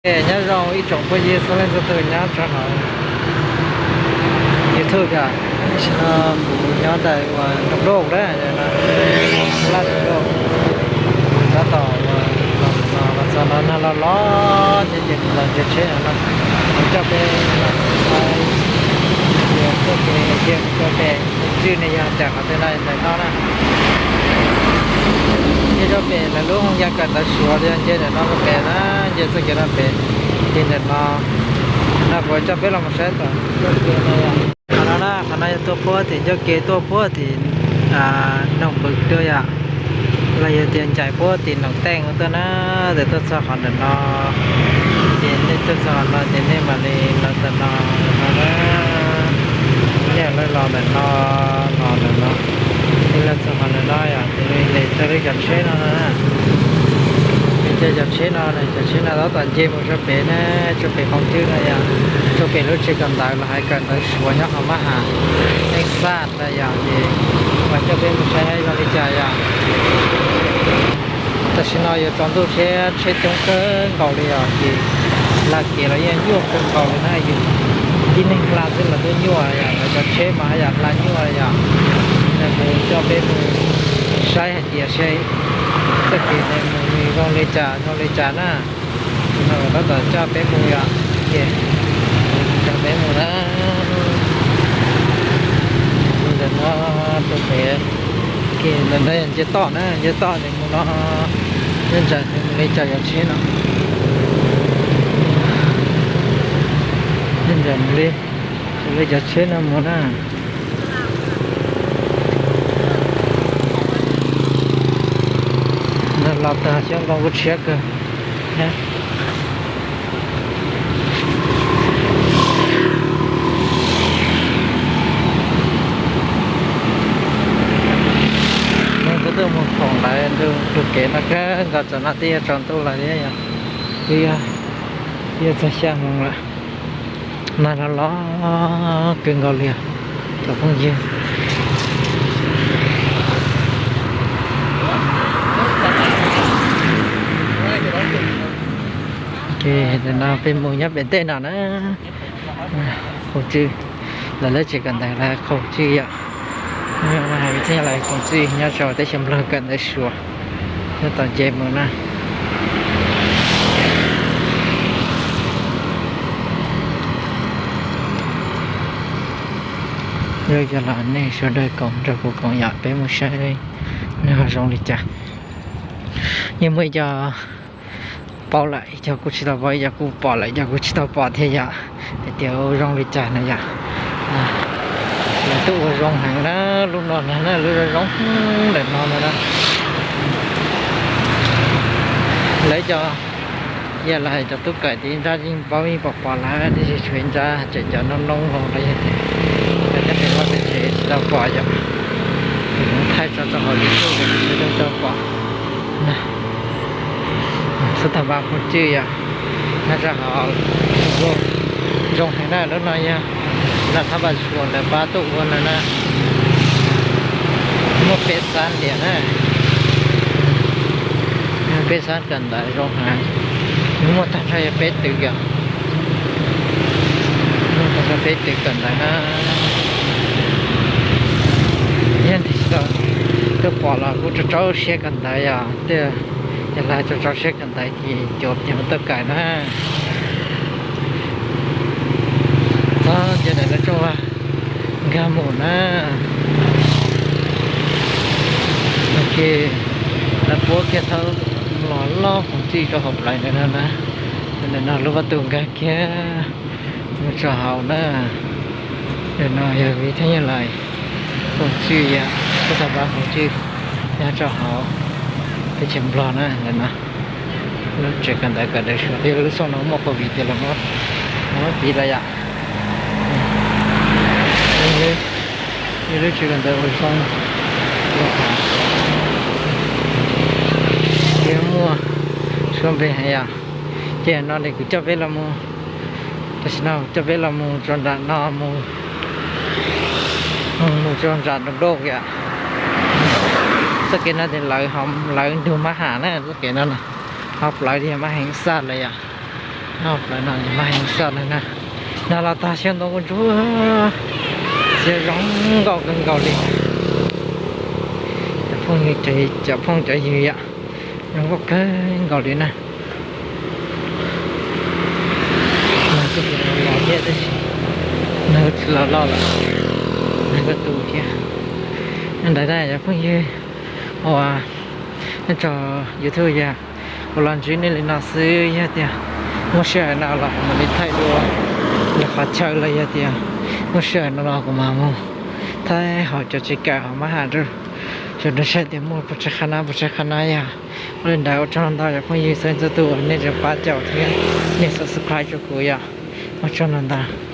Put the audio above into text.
Nyob zoo ib tsoom phooj ywg txhua leej txhua tus nyob rau hauv YouTube os. Tam sim no kuv nyob ntawm uas Nroog Doj na, Laj Nroog Doj. Tab tom los txog no nag los los thiab ces kuv los nrhiav tsheb no, kuv coj peb los saib tias txoj kev yog ua pem tswj ne yog cas qhov twg no ntawm no na. Nce rau pem lawv lub ya kawm ntawv Suav yog nce ntawm no rau pem na, nce txoj kev no pem, ces ntawm no no kuv coj peb los mus saib tom ncauj ke no yom. Qhov no na, qhov no yog tuaj puag tim ncauj ke tuaj puag tim Noog Pwm tuaj yom, los yog tias ncaim puag tim Noom Teej tuaj na, ces tuaj txog qhov ntawm no, ces nej tuaj txog qhov no ces nej mam li los ntawm no, no na, nej los ntawm no, los ntawm no, nej los txog qhov ntawm no yom, ces nej nce cov tsheb no na, nej nce cov tsheb no, cov tsheb no tab tom nce mus rau pem na, rau pem qhov twg no yom, rau pem lub tsev kawm ntawv los hais kawm ntawv Suav nyob qhov mab ham, Texas na yom, ces mam coj peb mus saib zoo li cas yom. Tam sim no yuav tsaus ntuj thiab tsheb coob kawg nkaus li os, ces hla kev los yeej nyuaj kawg nkaus li na, yus tib neeg hla xwb los twb nyuaj yom, lawv cov tsheb mas yam hla nyuaj yom. Ces kuv coj peb mus saib hais tias seb txoj kev mus zoo li cas zoo li cas na. No tab tom coj peb mus yom, ces coj peb mus na. Ntawm no rau pem, ces ntawm no yog nce toj na, nce toj ces mus no, nyob ntawm mus li cas cov tsheb no, nyob ntawm mus li, li cov tsheb no mus na. Los tag xyoob ntoo kuj tshiab kawg. Neeg kuj tuaj mus khoom lawv ntug kev no kawg nkaus, tam no twb yuav tsaus ntuj lawm thiab yom, twb yuav txog xya moos lawm. Nag los los kawg nkaus li os cov phooj ywg. Ces no peb mus nyob pem tej no na, khoom tswj, lawv lub tsev kawm ntawv lawv khoom tswj yom. Hais vim thiaj li khoom tswj nyob rau teb chaws Nplog kawm ntawv Suav, nyob tom nce mus na. Yog cov los nej sawv daws koom nrog kuv koom yom, peb mus saib nws ho zoo li cas. Yeej muaj ib co paub lawm, ib co kuj tsis tau paub, ib co kuj pom lawm, ib co kuj tsis tau pom thiab yom. Hais tias ua zoo li cas na yom. Lawv twb ua zoo heev na, lub no na, lub zoo zoo ntawm no no na. Lawv cov, yog lawv hais cov tub kawm ces nrab yeej paub yeej pom pom lawm, tiam sis tshuav nrab tseem cov noob noob los los yog tias cov nyob pem vaj pem tsev tsis tau pom yom. Thaij tso rau hauv YouTube sawv daws tau pom. Xub thas npas khoom tswj yom, nyob rau hauv zoo heev na, lub no yog nram thab npas Suav lawv pab tuaj ua no na. Muaj peb xab liam na, peb xab kawm ntawv zoo heev. Nws muaj tag nrho yog peb tw yom, muaj tag nrho peb tw kawm ntawv na. Yog tias tsis tau tuaj pom los kuj rau rau siab kawm ntawv yom, tias yog lawv rau rau siab kawm ntawv ces cuav tias mus tuaj kawm na. Txog nce daim lawv rooj vag nkag mus na. Ok, lawv puab kiag thawb los loj khoom tswj rau hauv plawv ntawm no na. Ntawm no lub vaj tug nkag kiag mus rau hauv na. Ntawm no yog vim thiaj li lawv khoom tswj yom, xub thas npas khoom tswj nyob rau hauv teb chaws Nplog na. Ntawm no lub tsev kawm ntawv kawm ntawv Suav thiab lub xauj no muaj COVID tias los muab piv lawm yom. Yog lub tsev kawm ntawv ua zoo, thiab muaj suab npe heev yom. Ces no ces kuv coj peb los mus, tam sim no coj peb los mus rau nram no, mus rau nram Nroog Doj yom. Txoj kev no ces lawv, lawv ntug mab ham na, txoj kev no na, ho plawv li mab heev xaj lawm yom. Qhov no mas xav na, nag los tag xyoo ntoo kuj ntsuab, txias zoo nkauj kawg nkaus li. Cov phooj ywg, cov phooj cov ywg yom, zoo nkauj kawg nkaus li na. Nag twb los los thiab tab sis nag tsis los loj lawm, nag kuj tu thiab. Ntawd na cov phooj ywg uas nyob rau YouTube yog kuv los ntsib nej li no xwb, yog tias muaj sij hawm no los kuv mam li thaij dua lwm qhov chaw los yog tias muaj sij hawm no los kuv mam mus thaij hauv cov tsev kawm hauv mab ham rau sawv daws saib tias muaj puas tsawg qhab nab puas tsawg qhab nab yom. Ua li ntawd ua tsaug ntau cov phooj ywg txhua txhua tus nej tseem pab caum thiab nej subscribe rau kuv yom. Ua tsaug ntau ntau.